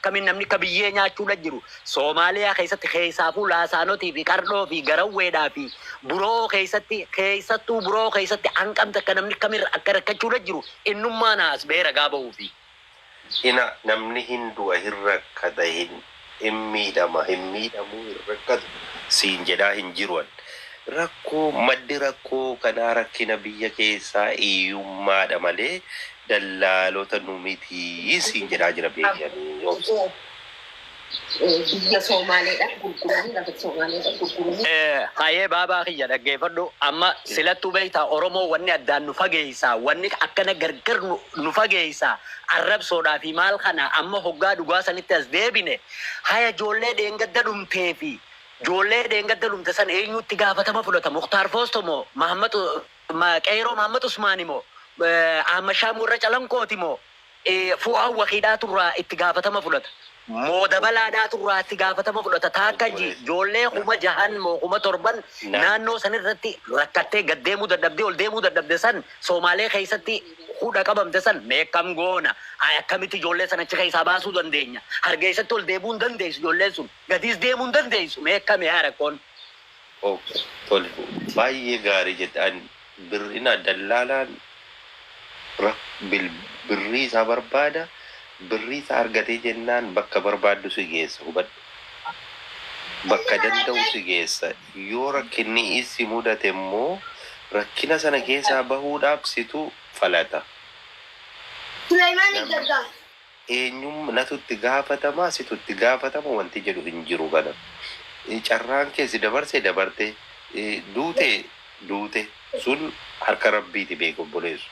Akkamiin namni akka biyyee nyaachuudha jiru. Soomaaliyaa keessatti keessaafuu laasaanotii fi qardhoo fi garawweedhaa fi buroo keessatti, keessattuu buroo keessatti hanqamte akka namni akkamirra akka rakkachuudha jiru. Innummaan as ba'ee ragaa ba'uufi. Ina namni hin du'a, hin rakkata, hin miidhama, hin miidhamuu, hin rakkatu siin jedhaa hin jiru an. Rakkoo, maddi rakkoo kanaa rakkina biyya keessaa hiyyummaadha malee dallaalota nu miti siin jedhaa jira beeki ani obsa. Biyya Somaaleedhaan gurguranii, lafa Somaaleedhaan gurguranii. Hayee baabaa kiyya, dhaggeeffadhu. Amma silattuu beektaa, Oromoo wanni addaan nu fageessaa, wanni akkana gargar nu fageessaa arrabsoodhaa fi maal kana. Amma hoggaa dhugaa sanitti as deebine, haya, ijoollee dheengadda dhumtee fi ijoollee dheengadda dhumte san eenyutti gaafatama fudhata? Muktaar Foosto moo Mahammad Qeeroo Mahammad Usmaani moo Ahmad Shaam warra Calanqooti moo Fu'aan Waqiidhaatu irraa itti gaafatama fudhata? Moo dabalaadhaatu irraa itti gaafatama fudhata? Taakka ji ijoollee 6000 moo 7000 naannoo san irratti rakkattee gad deemuu dadhabdee ol deemuu dadhabde san, Soomaalee keessatti hudha qabamte san meeqam goona? Ay, akkamitti ijoollee san achi keessaa baasuu dandeenya? Hargeessatti ol deebuu hin dandeessu ijoolleen sun, gadiis deemuu hin dandeessu. Meeqame yaa rakkoon? Ok, tole, baay'ee gaarii jette. An birrina dallaalaan birrii isaa barbaada. Birrii isaa argatee jennaan bakka barbaaddu si geessa, hubadhu, bakka danda'u si geessa. Yoo rakkinni isi mudate immoo rakkina sana keessaa bahuudhaaf situ falata. Suleymaan Namni Gargaar. Eenyum natu itti gaafatamaa, situ itti gaafatama wanti jedhu hin jiru kana. Carraan kee si dabarse dabarte, duute duute, sun harka rabbiiti, beeku obboleessu.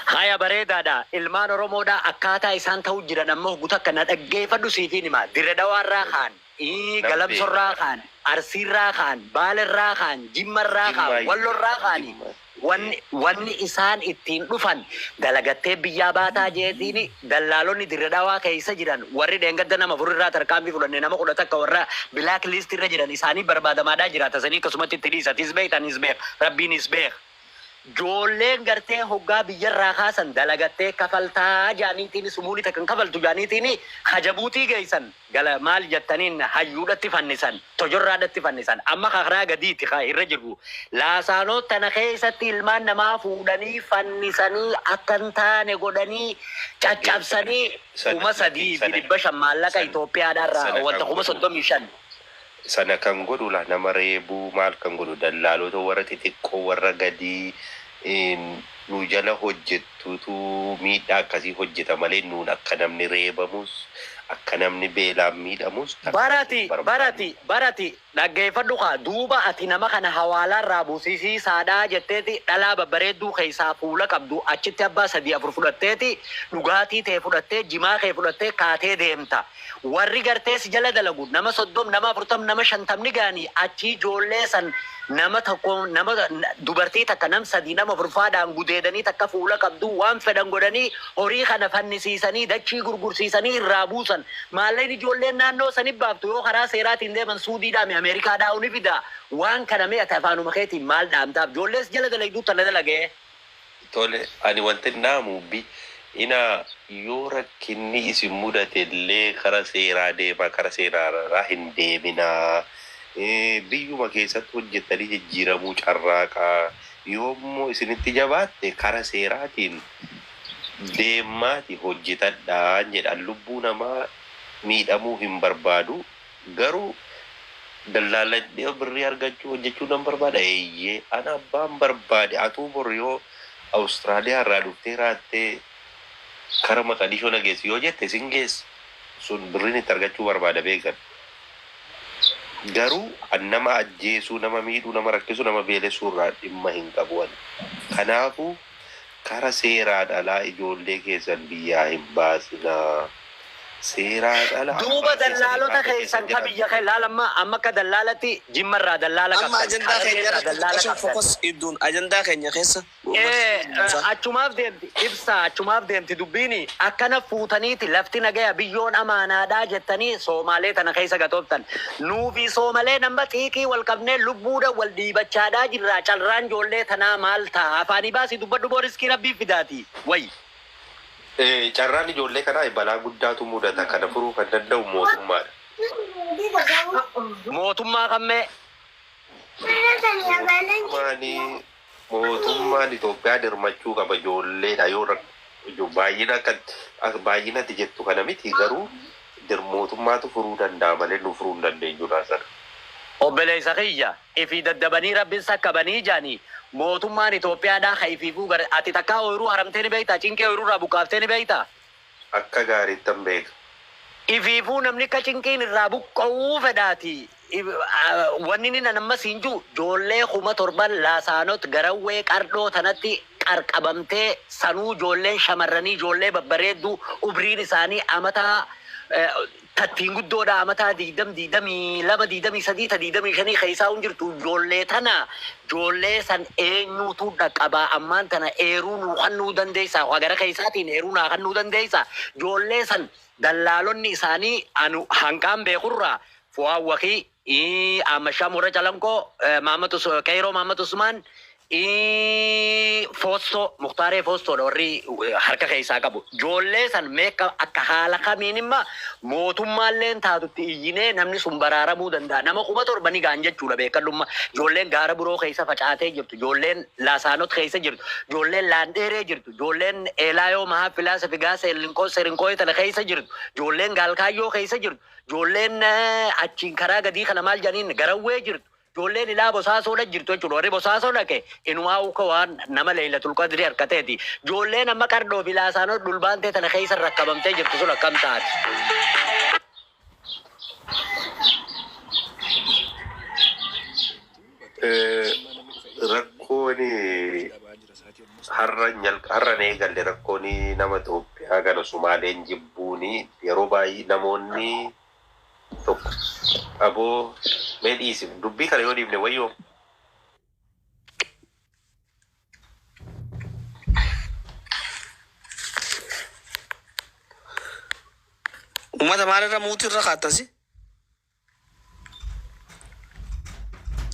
Haya, bareedaadha. Ilmaan Oromoodha, akkaataa isaan ta'uu jiran amma hoggu takka na dhaggeeffadhu, siifiin hima. Dirre Dawaarraa kaan, Nan Galamsorraa beeka. kaan, Arsiirraa kaan, Baalerraa kaan, Jimmarraa kaan, Jimmaa Wallorraa kaani. Jimma. Wanni isaan ittiin dhufan dalagattee biyyaa baataa jeetiin dallaalonni Dirre Dhawaa keessa jiran, warri dheengadda nama afurirraa tarkaanfii fudhanne, nama 11 warra black list irra jiran isaanii barbaadamaadhaa jiraata sanii akkasumatti itti dhiisa. Atis beekta, anis beeka, rabbiinis beeka. Ijoolleen gartee hoggaa biyyarraa kaasan dalagattee kafaltaa jaaniitiin, sumuuni takkan kafaltu jaaniitiin hajabuutii geessan, gala maal jettaniin hayyuudhatti fannisan, tojorraadhatti fannisan. Amma karaa gadiiti ka irra jirru, laasaanoo tana keessatti ilmaan namaa fuudhanii fannisanii akka hin taane godhanii caccabsanii 3500 maallaqa Itoophiyaadhaarraa Sana wanta kan kuma godhu 35. Sana kan godhu la nama reebuu maal kan godhu dallaalota warra xixiqqoo warra gadii nu jala hojjettutu miidhaa akkasii hojjeta malee nuun akka namni reebamus, akka namni beelaan miidhamus takka hin Barati barbaannu. Barati barati, dhaggeeffadhu kaa. Duuba ati nama kana hawaalaarraa buusisiisaadhaa jetteeti dhalaa babbareedduu keessaa fuula qabdu achitti abbaa sadii afur fudhatteeti, dhugaatii tee fudhattee, jimaa kee fudhattee kaatee deemta. Warri gartee si jala dalagu nama 30, nama 40, nama 50 gaanii achii ijoollee san nama tokko, nama dubartii takka, nam sadii, nama afurfaadhaan gudeedanii, takka fuula qabdu waan fedhan godhanii, horii kana fannisiisanii, dachii gurgursiisanii irraa buusan. Maallaqni ijoolleen naannoo sani baaftu yoo karaa seeraatiin deeman Suudiidhaa mi Ameerikaadhaa ni fida. Waan kana mee ati afaanuma keetiin maal dhaamtaaf ijoollees jala dalagduu tana dalagee? Tole, ani wanti dhaamu bi ina yoo rakkinni isin mudate illee kara seeraa deemaa, kara seeraa hin deeminaa. Biyyuma keessatti hojjettanii jijjiiramuu carraaqaa. Yoommoo isinitti jabaatte kara seeraatiin deemaati hojjetadhaa jedhan. Lubbuu namaa miidhamuu hin barbaadu, garuu dallaaladhee birrii argachuu hojjechuu nan barbaada. Eeyyee, ana abbaan barbaade atuu bor yoo Awustiraaliyaa irraa dhuftee raattee kara Maqadishoo na geessi yoo jette sin geessa. Sun birriin itti argachuu barbaada beekan. Garuu an nama ajjeesuu, nama miidhuu, nama rakkisuu, nama beelessuu irraa dhimma hin qabu ani. Kanaafuu kara seeraan alaa ijoollee keessan biyyaa hin baasinaa. Seeraan ala Duuba abbaa keessanii dallaalota haadha keessan keessan ka jedhan. biyya kee laalamma, amma akka dallaalatti Jimmarraa dallaala Amma qabdan, ajandaa keenya Harargeerraa irratti dallaala xiqqasho qabdan. focus idduun ajandaa keenya keessa barsiisaa. Achumaaf deemti ibsa, achumaaf deemti dubbiini. Akkana fuutaniiti lafti nagaya, biyyoon amaanaadhaa jettanii Soomaalee tana keessa gatooftan. Nuufi Soomalee nama xiiqii wal qabnee lubbuudha wal dhiibachaadhaa jirraa. Carraan ijoollee tanaa maal ta'a? Afaanii baasii dubbadhu, boo riskii rabbii fidaati wayi. Carraan ijoollee kanaa balaa guddaatu mudata. Kana furuu kan danda'u mootummaadha. Mootummaa kammee Mootummaan Itoophiyaa dirmachuu qaba ijoolleedha yoo baay'ina akka baay'inatti jettu kana miti garuu mootummaatu furuu danda'a malee nu furuu hin dandeenyudha sana. Obboleessa kiyya ifii daddabanii rabbiin sakkabanii jaanii mootummaan Itoophiyaadhaa ka ifiifuu gara ati takkaa ooyiruu haramtee ni beektaa, cinqee ooyiruu irraa buqqaaftee ni beektaa? Akka gaariitti hin beeku. Ifiifuu namni akka cinqiin irraa buqqa'uu fedhaati. Wanni inni nan ammas hin jiru ijoollee 7,000 Laasaanot Garawwee Qardhoo tanatti qarqabamtee sanuu ijoolleen shamarranii ijoollee babbareedduu umriin isaanii amataa tattiin guddoodha amataa 20, 22, 23, ta 25 keessaa hin jirtu ijoollee tana ijoollee san eenyuutu dhaqqabaa ammaan tana eeruu nuu kennuu dandeessaa gara keessaatiin eeruu naa kennuu dandeessaa ijoollee san dallaalonni isaanii anu hanqaan beekurraa Fu'aa Wakii, Amashaa Murra Calankoo, Qeyroo Mahammad Usmaan, Foostoo, Muktaaree Foostoodha warri harka keessaa qabu. Ijoollee san meeqa akka haala kamiin imma mootummaalleen taatutti iyyinee namni sun baraaramuu danda'a. Nama 7,000 ni ga'an jechuudha beekadhumma. Ijoolleen gaara biroo keessa facaatee jirtu, ijoolleen Laasaanot keessa jirtu, ijoolleen Laandheeree jirtu, ijoolleen Eelaayoo Mahaa Filaasa Figaa Seelinkoo Serinkoo tana keessa jirtu, ijoolleen Gaalkaayyoo keessa jirtu, ijoolleen achiin karaa gadii kana maal jedhaniin Garawwee jirtu. Ijoolleen ilaa Bosaasoodha jirtu jechuudha. Warri Bosaasoo dhaqe inumaa uka waan nama Leeylatul Qadrii harkateeti. Ijoolleen amma Qardhoo fi Laasaanoo dhulbaantee tana keessa rakkabamtee jirtu sun akkam taati? Rakkoon har'a eegalle rakkoon nama Itoophiyaa kana Sumaaleen jibbuuni yeroo baay'ee namoonni tokko aboo mee dhiisi dubbii kana yoo dhiifne wayyoo. Uummata maalirra muutii irra kaattasi?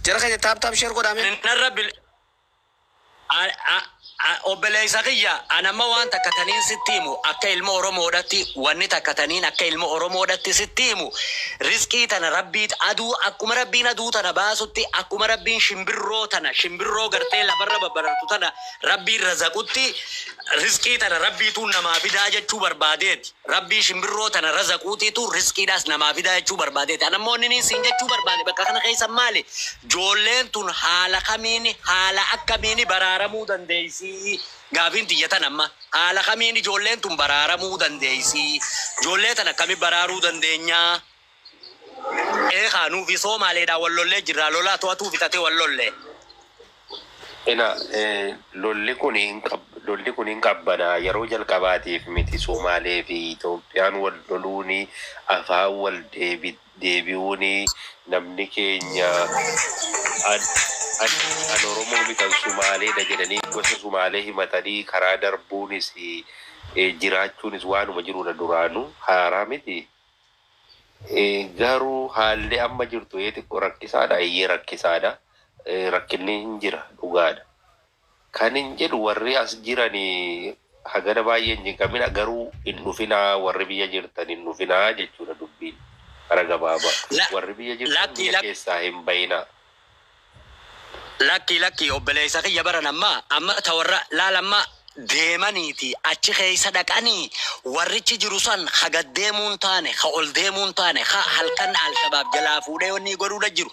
Jara keenya tap tap share godhame. Narra bil obboleessa kiyya anamma waan takka taniin sitti himu akka ilma Oromoodhatti wanni takka taniin akka ilma Oromoodhatti sitti himu riskii tana rabbiit aduu akkuma rabbiin aduu tana baasutti akkuma rabbiin shimbirroo tana shimbirroo gartee lafarra babbarartu tana rabbiin razaqutti riskii tana rabbiitu namaa fidaa jechuu barbaadeeti. Rabbii shimbirroo tana razaquutiitu riskiidhaas namaa fidaa jechuu barbaadeeti. Anammoo inni siin jechuu barbaade bakka kana keessa maali? Ijoolleen tun haala kamiin haala akkamiin baraaramuu dandeessi? Gaafiin tiyyatan amma haala kamiin ijoolleen tun baraaramuu dandeessi? Ijoollee tana akkami baraaruu dandeenya? Eegaa nuufi Soomaaleedhaan wal lollee jirra. Lolaa to'atuu fixatee wal lollee. Ina lolli kun hin qabbanaa yeroo jalqabaatiif miti Somaalee fi Itoophiyaan wal loluuni afaan wal deebi'uuni namni keenya an Oromoo mitan Sumaaleedha jedhanii gosa Sumaalee himatanii karaa darbuunis jiraachuunis waanuma jirudha duraanuu haaraa miti. Garuu haalli amma jirtu xiqqoo rakkisaadha eeyyee rakkisaadha. Rakkinni hin jira dhugaadha. Kan hin jedhu warri as jiranii hagana baay'ee hin qabina garuu hin dhufinaa warri biyya jirtan hin dhufinaa jechuudha dubbiin kara gabaabaa. Warri biyya jirtan biyya keessaa hin bayinaa. Lakki lakki obboleessa kiyya baran amma amma ta warra laalamma deemaniiti achi keessa dhaqanii warrichi jiru san haga deemuun taane ha ol deemuun taane ha halkan Alshabaab jalaa fuudhee wanni godhuudha jiru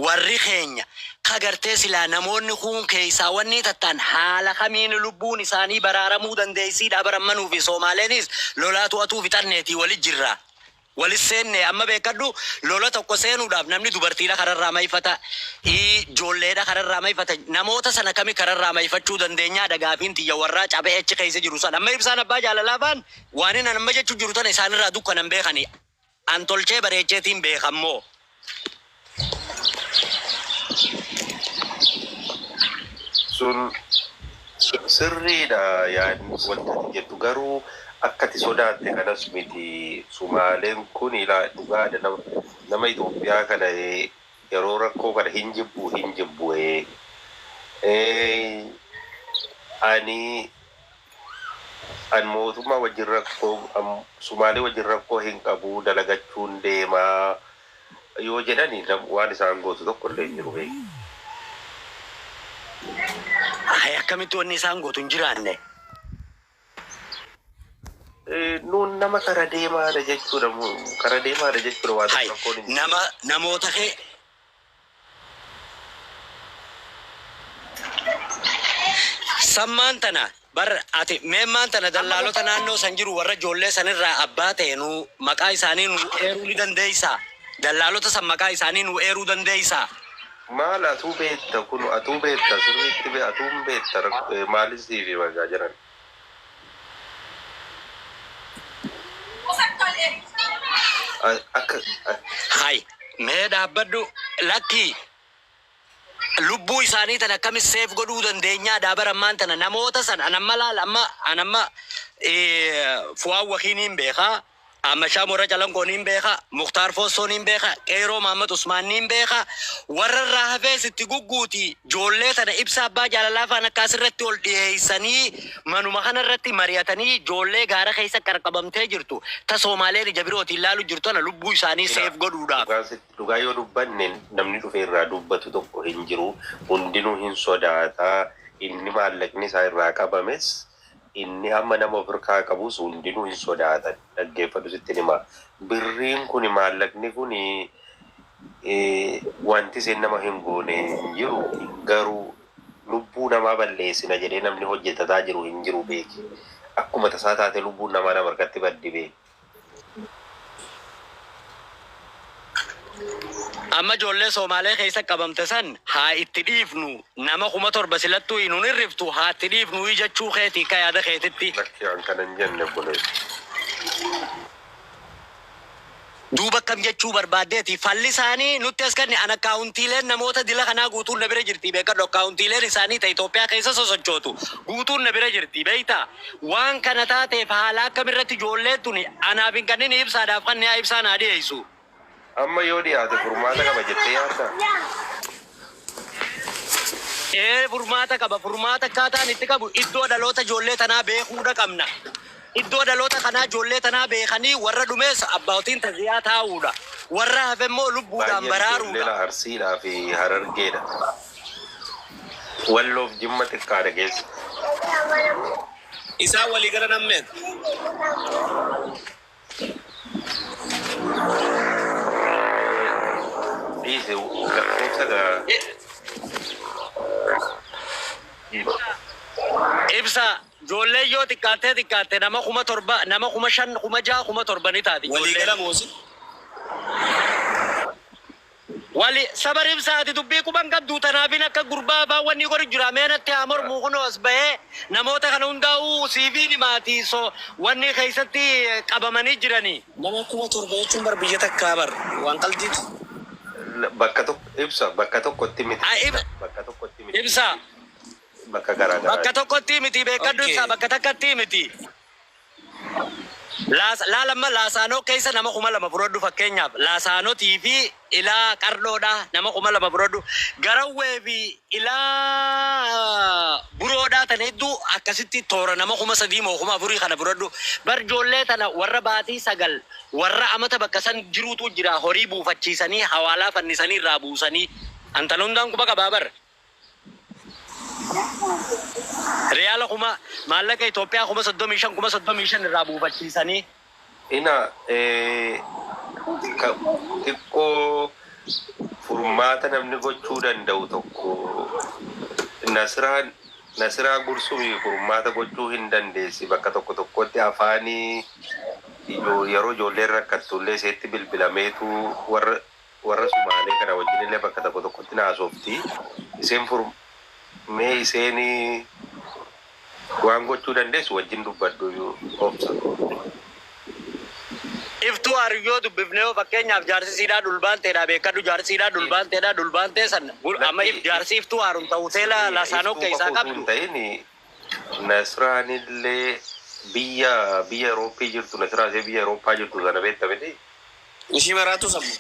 warri keenya ka gartee silaa namoonni kun keessaa wanni tattaan haala kamiin lubbuun isaanii baraaramuu dandeessiidha barammanuu fi Soomaaleenis lolaa to'atuu fixanneetii walit jirra. Walis seenne amma beekadhu lola tokko seenuudhaaf namni dubartiidha kararraa maifata, ijoolleedha kararraa maifata, namoota sana kami kararraa maifachuu dandeenyaadha gaafiin tiyya warraa cabee achi keessa jiru sana. Amma ibsaan abbaa jaalalaa faan waan inni amma jechuu jiru tana isaanirraa dukkanan beekani. An tolchee bareecheetiin beekammoo. Sun sirriidha yaadni wanta ati jettu garuu akka ati sodaatte kanas miti. Sumaaleen kun dhugaadha nama Itoophiyaa kana yeroo rakkoo kana hin jibbu hin jibbu. Ani An mootummaa wajjin rakkoo Sumaalee wajjin rakkoo hin qabu, dalagachuun deemaa yoo jedhani waan isaan gootu tokko illee hin jiru beeku. Ay, akkamitti wanni isaan gootu hin jiraanne? Nuun nama kara deemaadha jechuudha, kara deemaadha jechuudha waan Hay rakkoon hin jiru. Nama namoota kee sammaan tana bar ati meemmaan tana dallaalota naannoo san jiru warra ijoollee sanirraa abbaa ta'e nu maqaa isaanii nu eeruu ni dandeessaa? Dallaalota san maqaa isaanii nu eeruu dandeessaa? Maal atuu beekta, kun atuu beekta sirriitti atuun beekta, maalis siif himagaa jiran. Akka Hay mee dhaabbadhu, lakkii, lubbuu isaanii tan akkamis seef godhuu dandeenyaa daabara ammaan tana namoota san? Anamma laal, amma anamma Fu'aan Wakiiniin beekaa, Amma Shaam warra Calanqooniin beekaa, Muktaar Foossooniin beekaa, Qeeroo Mahammad Usmaanniin beekaa, warra irraa hafees itti gugguuti. Ijoollee tana ibsa abbaa jaalalaa faan akka asirratti ol dhiyeessanii manuma kana irratti mari'atanii ijoollee gaara keessa qarqabamtee jirtu ta Soomaaleen ija birootiin laalu jirtu tana lubbuu isaanii seef godhuudhaaf. Dhugaa yoo dubbanne, namni dhufe irraa dubbatu tokko hin jiru. Hundinuu hin sodaata. Inni maallaqni isaa irraa qabames, inni amma nama of hirkaa qabus hundinuu hin sodaatan. Dhaggeeffadhu, sitti hima. Birriin kun, maallaqni kun, wanti isin nama hin goone hin jiru. Garuu lubbuu namaa balleessina jedhee namni hojjetataa jiru hin jiru beeki. Akkuma tasaa taate lubbuun namaa nama harkatti baddi beeki. Amma ijoollee Soomaalee keessa qabamte san haa itti dhiifnu, nama 7,000 silattuu hin hirriftu, haa itti dhiifnu jechuu keeti akka yaada keetitti? Lakki, an kana hin jenne, obboleessa. Duuba akkam jechuu barbaaddeeti? Falli isaanii nutti as kanne. An akkaawuntiileen namoota dila kanaa guutuun na bira jirti, beekadhu. Akkaawuntiileen isaanii ta Itoophiyaa keessa sosochootu guutuun na bira jirti, beektaa? Waan kana taateef haala akkamirratti ijoolleen tuni anaaf hin kanneen ibsaadhaaf kan haa ibsaan haa dhiyeessu. Amma yoo dhiyaate furmaata qaba jettee yaaddaa? Ee, furmaata qaba. Furmaata akkaataan itti qabu iddoo dhaloota ijoollee tanaa beekuudha qabna. Iddoo dhaloota kanaa ijoollee tanaa beekanii warra dhumees abbootiin taziyaa taa'uudha. Warra hafe immoo lubbuudhaan Baay'een ijoollee baraaruudha. Arsiidhaa fi Harargeedha. Walloof Jimma xiqqaadha keessa. Isaan walii gara nammeet. Dhiise, lakkoofsa gaa. Ibsa, ijoollee yoo xiqqaattee xiqqaatte nama 7,000, nama 5,000, 6,000, 7,000 ni taati Walii ijoolleen. gala moosi. Wali sabar, ibsa, ati dubbii quban qabdu tanaafin akka gurbaa afaan wanni godhu jira. Meenatti haa mormuu, kunoo as bahee namoota kana hundaa'uu siifiin himaati, so wanni keessatti qabamanii jiranii. Nama 7,000 jechuun bar biyya takkaa bar waan qaldiiti. Bakka tokko, ibsa, bakka tokkotti miti. Ay, Bakka tokkotti miti. Ibsa. Bakka garaa Bakka garaati. tokkotti miti, beekadhu. Okay. Ibsa, bakka takkatti miti. Laalamma Laasaanoo keessa nama 2,000 fudhadhu fakkeenyaaf. Laasaanotii fi ilaa Qardhoodha nama 2,000 fudhadhu. Garawwee fi ilaa Buroodha tan hedduu akkasitti toora nama 3,000 moo 4,000 kana fudhadhu. Bar ijoollee tana warra baatii 9, warra amata bakka san jiruutu jira, horii buufachiisanii hawaalaa fannisanii irraa buusanii. Antala hundaan quba qabaa bar. Riyaala kuma maallaqa Itoophiyaa 35,000, 35,000 irraa buufachiisanii. Ina xiqqoo furmaata namni gochuu danda'u tokko Nasiraa Gursumii furmaata gochuu hin dandeessi. Bakka tokko tokkotti afaanii yeroo ijoolleen rakkattullee iseetti bilbilameetu warra Sumaalee kana wajjin illee bakka tokko tokkotti naasofti. Iseen fur mee isheen waan gochuu dandeessu wajjin dubbadhu, obsa. Iftuu hariyyoo dubbifne yoo fakkeenyaaf jaarsi siidhaa dhulbaanteedha, beekadhu, jaarsi siidhaa dhulbaanteedha, dhulbaantee san amma if jaarsi iftuu haarun ta'u hoteela Laasaanoo keessaa Iftuu qofa osoo qabdu. hin ta'in Nasraanillee biyya Awurooppii jirtu, Nasraa ishee biyya Awurooppaa jirtu sana beekta miti? Ishii maraatu sammu.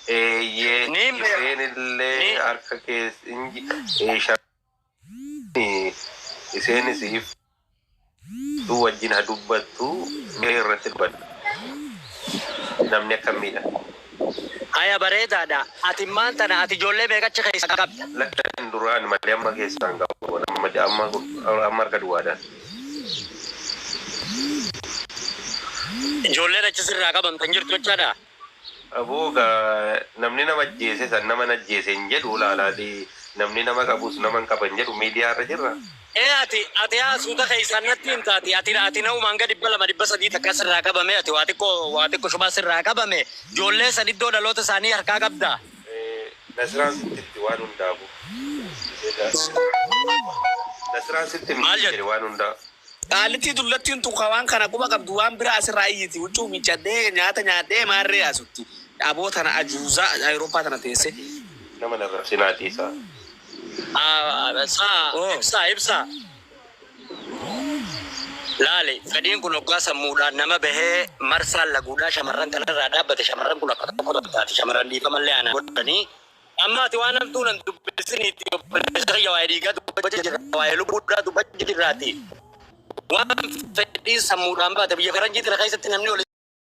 Eeyyee. Niin beeka. Isheen illee harka keessa isheenis Dubbattu wajjin haa dubbattu mee irratti dubbadhu. Namni akkam miidha. Haya bareedaadha. Ati maan tana ati ijoollee meeqa achi keessa qabda? Lakkan duraan malee amma keessaan qabu. Amma amma amma harka duwwaadhaan. Ijoolleen achi sirraa qabamtan jirtu jechaadha. Aboo gaa namni nama ajjeese san nama ajjeese hin jedhu laalaadhi. Namni nama qabus nama hin qaban jedhu miidiyaa irra jirra. Ee ati haa suuta keessaan natti hin taati. Ati nahumaan hanga 200 300 takka sirraa qabame ati waa xiqqoo shubaa sirraa qabame. Ijoollee san iddoo dhaloota isaanii harkaa qabda. Nasiraan sitti waan hundaafu. Nasiraan sitti Maal jedhu? jedhe waan hundaa. Qaalittii dullattiin tun ka waan kana quba qabdu waan biraa asirraa iyyiti. Huccuu miiccadhee nyaata nyaadhee maarree yaasutti. Aboo tana ajuuzaa Awurooppaa tana teesse. Nama narrabsinaa dhiisaa. Saa Oh. ibsaa ibsaa. Laali fedhiin kun hoggaa sammuudhaan nama bahee marsaan laguudhaa shamarran kanarraa dhaabbate, shamarran kun akka tokko taati, shamarran dhiifamallee aanaa godhanii. Amma ati waan hamtuu nan dubbisiniitti, obboleessa kiyya, waa'ee dhiigaa dubbachaa jirra, waa'ee lubbuudhaa dubbachaa jirraati. Waan fedhiin sammuudhaan baate biyya faranjii tana keessatti namni ol